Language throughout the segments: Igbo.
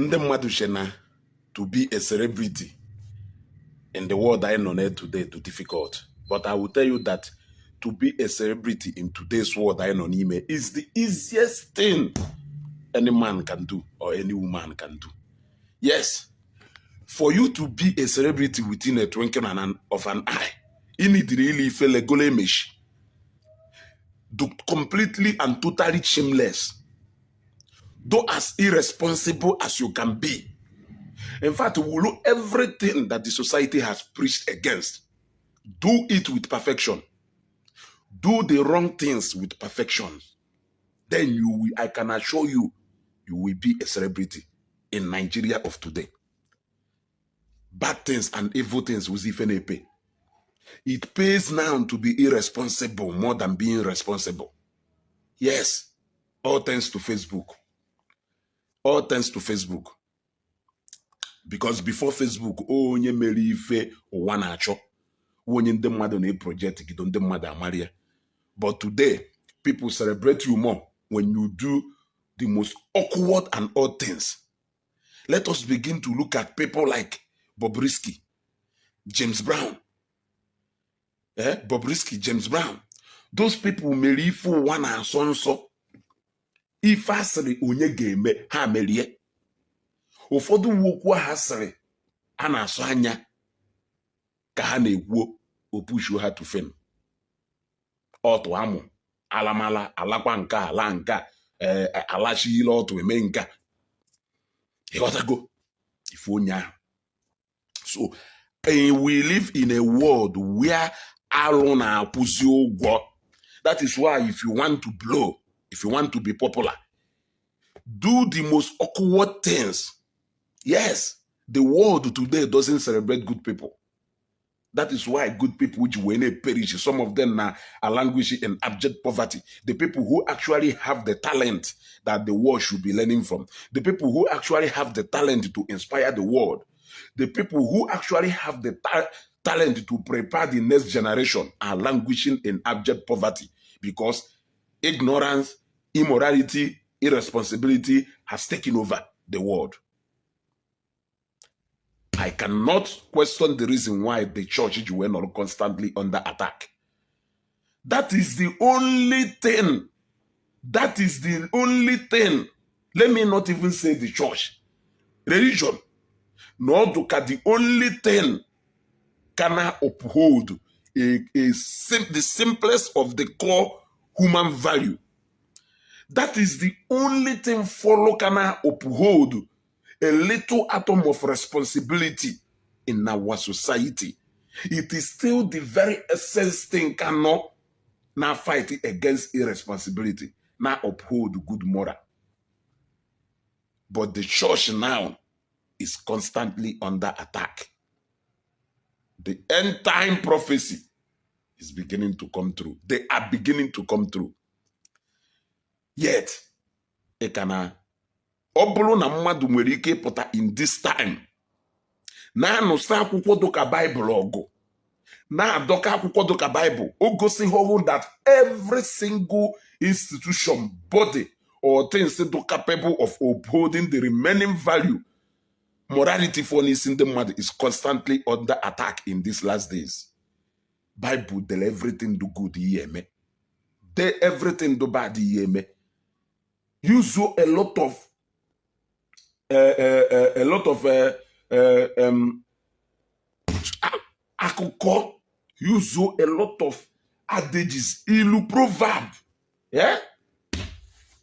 Ndị mmadụ che na to be a celebrity in the world anyị nọ na today too difficult, but I will tell you that to be a celebrity in today's world anyị nọ n'ime is the easiest thing any man can do or any woman can do. Yes, for you to be a celebrity within a twinkling of an eye, ị nidiri ili ifele golo emeshi do completely and totally shameless, though as irresponsible as you can be. In fact, will everything that the society has preached against, do it with perfection. Do the wrong things with perfection. Then you will, I can assure you, you will be a celebrity in Nigeria of today. Bad things and evil things will even pay. It pays now to be irresponsible more than being responsible. Yes, all thanks to Facebook. All thanks to Facebook. Because before Facebook, onye mere ife ụwa na-achọ, onye ndị mmadụ na-eproject gido ndị mmadụ amara ya. But today, people celebrate you more when you do the most awkward and odd things. Let us begin to look at people like Bobrisky, James Brown. Eh? Bobrisky, James Brown. Those people mere ife ụwa na-asọ nsọ. Ife asịrị onye ga-eme ha merie. Ụfọdụ okwu ha sịrị a na-asọ anya ka ha na-ekwuo opushuo ha to fame. Ọtụ amụ alamala alakwa nke a, ala nke a, ee, alachiile ọtụ eme nke a. Ịghọtago ife onye ahụ. So we live in a world where alụ na-akwụzi ụgwọ. That is why if you want to blow, if you want to be popular, do the most awkward things. Yes, the world today doesn't celebrate good people. That is why good people which when they perish, some of them now are languishing in abject poverty. The people who actually have the talent that the world should be learning from, the people who actually have the talent to inspire the world, the people who actually have the talent to prepare the next generation are languishing in abject poverty because ignorance, immorality, irresponsibility has taken over the world. I cannot question the reason why the church were not constantly under attack. That is the only thing. That is the only thing. Let me not even say the church. Religion. Nor do the only thing can uphold the simplest of the core human value. That is the only thing follow can uphold a little atom of responsibility in our society. It is still the very essence thing cannot now fight against irresponsibility, now uphold good moral. But the church now is constantly under attack. The end time prophecy is beginning to come true. They are beginning to come true. Yet, ị ka na ọ bụrụ na mmadụ nwere ike ịpụta in this time na-anụsa akwụkwọ dịka Baịbụl ọgụ, na-adọka akwụkwọ dịka Baịbụl, o gosighị that every single institution, body or things do capable of upholding the remaining value morality for n'isi ndị mmadụ is constantly under attack in these last days. Bible dere everything do good ihe eme, de everything do bad ihe eme, use a lot of akụkọ, use a lot of adages, ilu, proverb, yeah?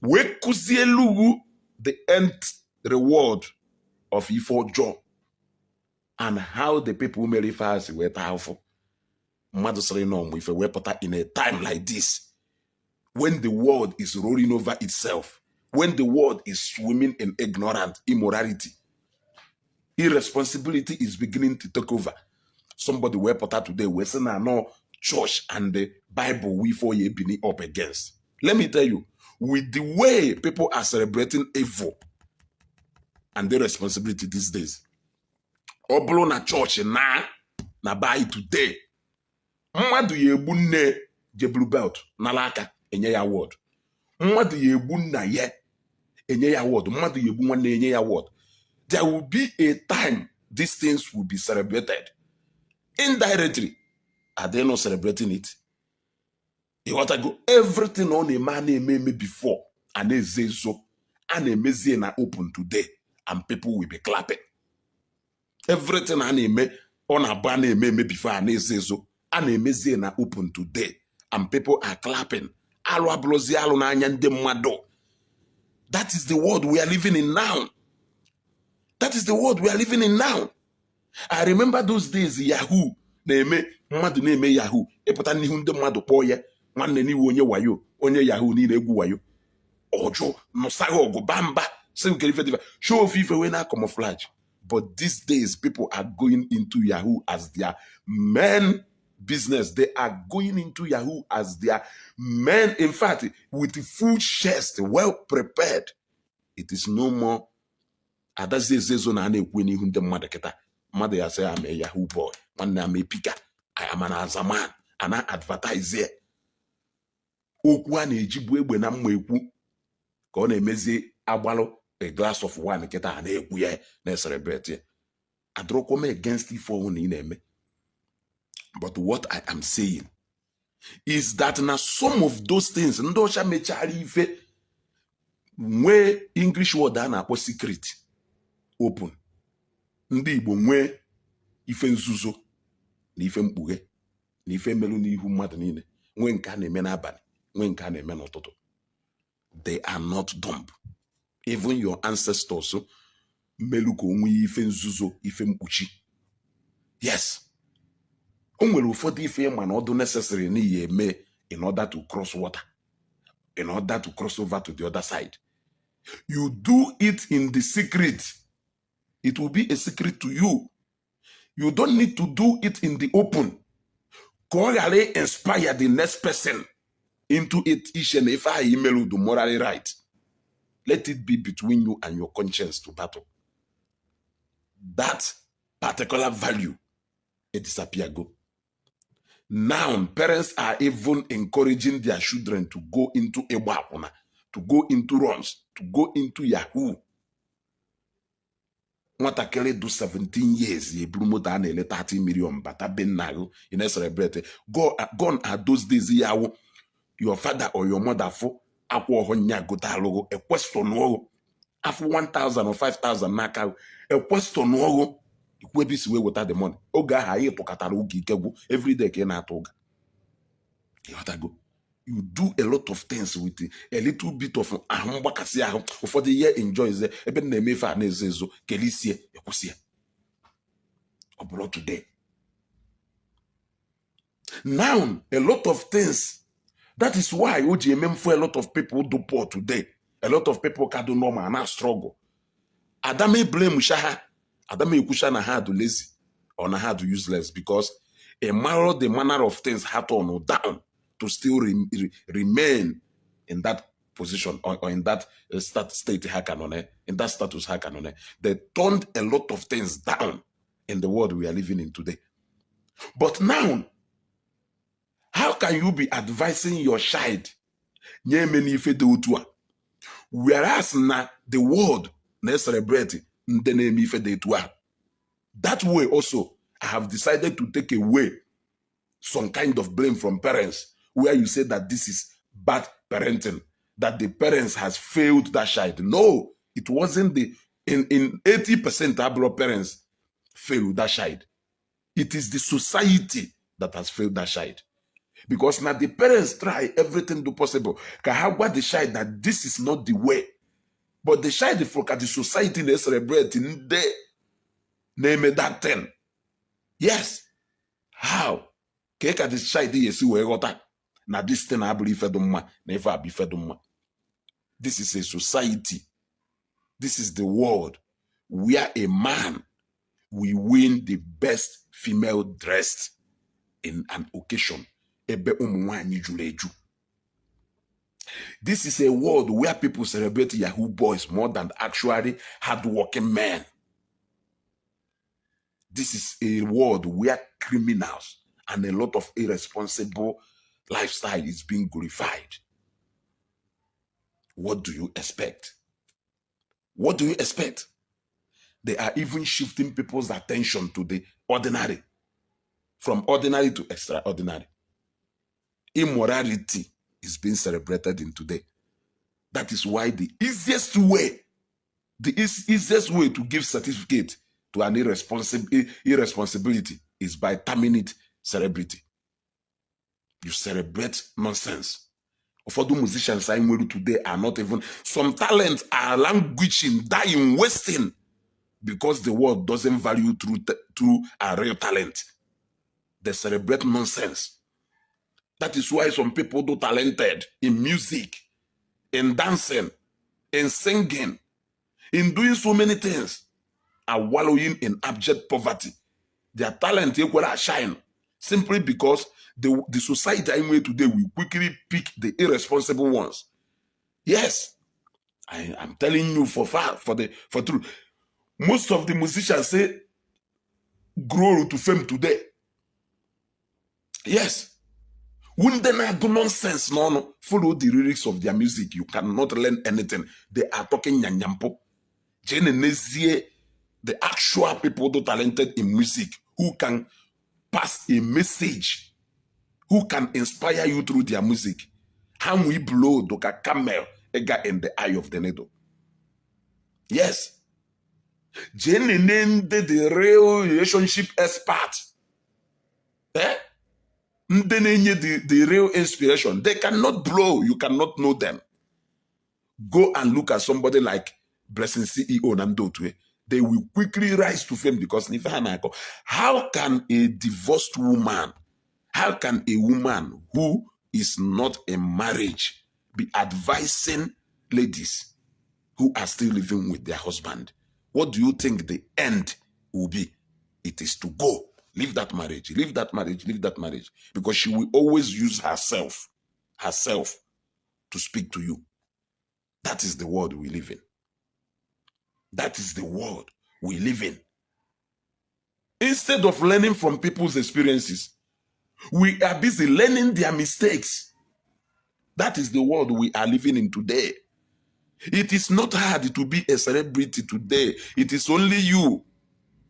Wee kụzielu the end reward of ife ọjọọ and how the people mere ife ha si wee taa afụ. Mmadụ sịrị na ọmụ ife wee pụta in a time like this, when the world is rolling over itself, when the world is swimming in ignorant immorality, irresponsibility is beginning to take over. Somebody wee pụta today wee sị na no church and the Bible we for ye been up against. Let me tell you, with the way people are celebrating evil and their responsibility these days, ọ bụrụ na chọọchị na by today, mmadụ ya egbu nne jeburu belt nara aka enye ya award, mmadụ ya egbu nna ya enye ya award, mmadụ ya egbu nwanne enye ya award. There will be a time these things will be celebrated. Indirectly, are they not celebrating it? Ịghọtago? Everything ọ na-eme, a na-eme eme before, a na-ezo ezo, a na-emezie na open today, and people will be clapping. Everything a na-eme, ọ na-abụ a na-eme eme before, a na-ezo ezo, a na-emezie na open today, and people are clapping. Alụ abụrụzi alụ n'anya ndị mmadụ. That is the world we are living in now. That is the world we are living in now. I remember those days, yahoo na-eme, mmadụ na-eme yahoo, ịpụta n'ihu ndị mmadụ kpọọ ya nwanne n'iwu, onye wayo, onye yahoo niile egwu wayo, ọjụ nụsaghị ọgụ ba mba si nke ife dịfa show ofe ife wee na camouflage. But these days, people are going into yahoo as their main business. They are going into yahoo as their main, in fact, with full chest, well prepared. It is no more adazi ezezo na a na-ekwu n'ihu ndị mmadụ. Kịta mmadụ ya sị, "I'm a yahoo boy, nwanne, I'm a picker, I am an azaman," a na advertise ya. Okwu a na-ejibu egbe na mma ekwu ka ọ na-emezi agbalụ a glass of wine kịta a na-ekwu ya, na-celebrate ya. Adịrọkwa m against ife ọnwụ na ị na-eme, but what I am saying is that na some of those things ndị ọcha mechara ife nwee English word a na-akpọ secret open, ndị Igbo nwee ife nzuzo na ife mkpughe na ife melu n'ihu mmadụ niile, nwee nke a na-eme n'abalị, nwee nke a na-eme n'ụtụtụ. They are not dumb. Even your ancestors melu ka o nwee ife nzuzo, ife mkpuchi. Yes, o nwere ụfọdụ ife ịma na ọdụ necessary n'ihi eme in order to cross water, in order to cross over to the other side. You do it in the secret. It will be a secret to you. You don't need to do it in the open ka ọ ghara inspire the next person into it, ishe na ife ahụ imelu do morally right. Let it be between you and your conscience to battle that particular value. It disappear go. Now parents are even encouraging their children to go into ịgba akwụna, to go into runs, to go into yahoo. Nwatakịrị du 17 years ya eburu moto a na-ele 30 million bata be nna gị, ị na-celebrate. Gone are those days ya wụ your father or your mother fụ akwa ọhụ nya gote alụghụ, ekweston ọghụ afụ 1000 or 5000 n'aka, ekweston ọghụ ikwu ebe isi wee weta the money. Oge ahụ anyị tụkọtara ụga ike gwụ, everyday ka ị na-atụ ụga. Ịghọtago? You do a lot of things with a little bit of ahụ mgbakasị ahụ. Ụfọdụ ihe enjoys ebe m na-eme ife a na-ezo ezo, kelisie ekwụsị. Ọ bụrụ today now, a lot of things. That is why o ji eme mfu a lot of people do poor today, a lot of people ka do normal na struggle. Adama blame sha ha, adama ekwusha na ha do lazy or na ha do useless, because a marrow the manner of things ha turn down to still remain in that position or in that state ha ka nọ na, in that status ha ka nọ na. They turned a lot of things down in the world we are living in today. But now, how can you be advising your child nye eme n'ife dị otu a, whereas na the world na-celebrate ndị na-eme ife dị etu a? That way also, I have decided to take away some kind of blame from parents, where you say that this is bad parenting, that the parents has failed that child. No, it wasn't. The in 80% abroad parents failed that child. It is the society that has failed that child, because now the parents try everything do possible ka ha gwa the child that this is not the way, but the child for ka the society na-celebrate ndị na-eme that thing. Yes, how ka the child ya esi wee ghọta na this thing abụrụ ife dị mma, na ife abụ ife dị mma? This is a society, this is the world where a man will win the best female dressed in an occasion ebe ụmụ nwanyị juru eju. This is a world where people celebrate yahoo boys more than actually hardworking men. This is a world where criminals and a lot of irresponsible lifestyle is being glorified. What do you expect? What do you expect? They are even shifting people's attention to the ordinary, from ordinary to extraordinary. Immorality is being celebrated in today. That is why the easiest way to give certificate to an irresponsibility is by terming it celebrity. You celebrate nonsense. Ụfọdụ musicians anyị nwere today are not even, some talents are languishing, dying, wasting, because the world doesn't value true and real talent. They celebrate nonsense. That is why some people do talented in music, in dancing, in singing, in doing so many things, are wallowing in abject poverty. Their talent equally shine simply because the society I'm with today will quickly pick the irresponsible ones. Yes, I am telling you for fact, for truth. Most of the musicians say grow to fame today. Yes. Wouldn't they not do nonsense? No. Follow the lyrics of their music. You cannot learn anything. They are talking nyanyampo. Jene nezie, the actual people who talented in music, who can pass a message, who can inspire you through their music. How we blow the camel ega in the eye of the needle. Yes. Jene nende the real relationship expert. Eh? Ndị na-enye the real inspiration. They cannot blow. You cannot know them. Go and look at somebody like Blessing CEO na ndị otu. They will quickly rise to fame because n'ife ha na-akọ, how can a divorced woman, how can a woman who is not in marriage be advising ladies who are still living with their husband? What do you think the end will be? It is to go. Leave that marriage, leave that marriage, leave that marriage. Because she will always use herself to speak to you. That is the world we live in. That is the world we live in. Instead of learning from people's experiences, we are busy learning their mistakes. That is the world we are living in today. It is not hard to be a celebrity today. It is only you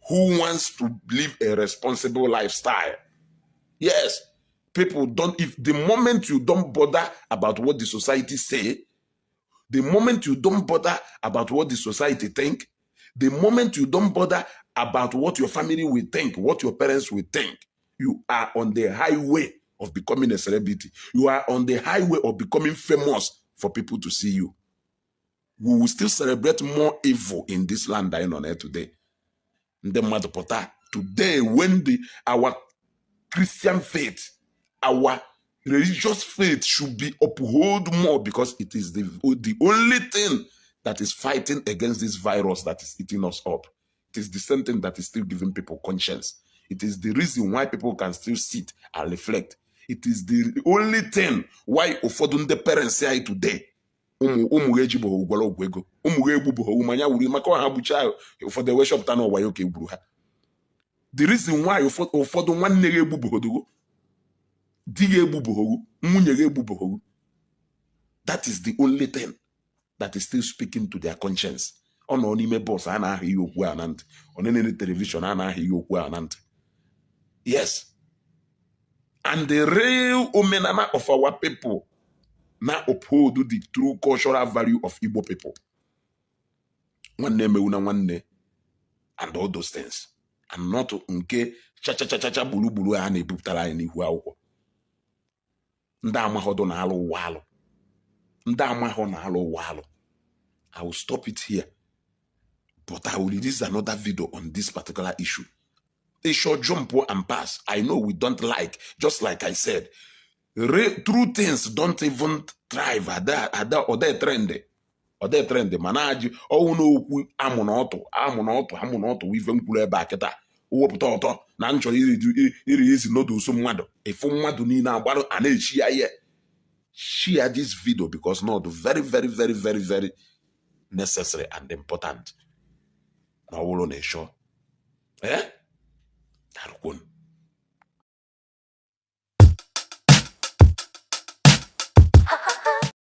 who wants to live a responsible lifestyle. Yes, people don't, if the moment you don't bother about what the society say, the moment you don't bother about what the society think, the moment you don't bother about what your family will think, what your parents will think, you are on the highway of becoming a celebrity. You are on the highway of becoming famous for people to see you. We will still celebrate more evil in this land anyị nọ na today. Ndị mmadụ pụta today when the our Christian faith, our religious faith should be upheld more because it is the only thing that is fighting against this virus that is eating us up. It is the same thing that is still giving people conscience. It is the reason why people can still sit and reflect. It is the only thing why ụfọdụ ndị parents anyị today, ụmụ ụmụ ha ejibụghị ụgwọrọ ọgwụ ego, ụmụ ha egbubụghị manya wuru maka ọha gbuchaa ụfọdụ ewe chọpụta na ọwa ya ka egburu ha. The reason why ụfọdụ nwanne ha egbubụghị, di ha egbubụghị, nwunye ha egbubụghị, that is the only thing that is still speaking to their conscience. Ọ nọ n'ime bus, a na-ahụ ihe okwu a na ntị. Ọ na-enene television, a na-ahụ ihe okwu a na ntị. Yes, and the real omenala of our people now uphold the true cultural value of Igbo people, nwanne emewu na nwanne and all those things, and not nke chachachachacha gburugburu a na-ebupụtara anyị n'ihu akwụkwọ. Ndị amaghọdụ na-alụ ụwa alụ, ndị amaghọ na-alụ ụwa alụ. I will stop it here, but I will release another video on this particular issue. A short jump and pass. I know we don't like, just like I said, true things don't even thrive. Ada ada ọda trend, ọda trend, mana ajụ ọnwụ n'okwu amụ na ọtụ, amụ na ọtụ, amụ na ọtụ. Ife m kwuru ebe a kịta wepụta ọtọ na m chọrọ iri isi noodles mmadụ ịfụ mmadụ niile agbarụ a na-echi ya ihe. Share this video because not very, very, very, very, very necessary and important na ọ bụrụ na ịchọ eh. Darụkwonu.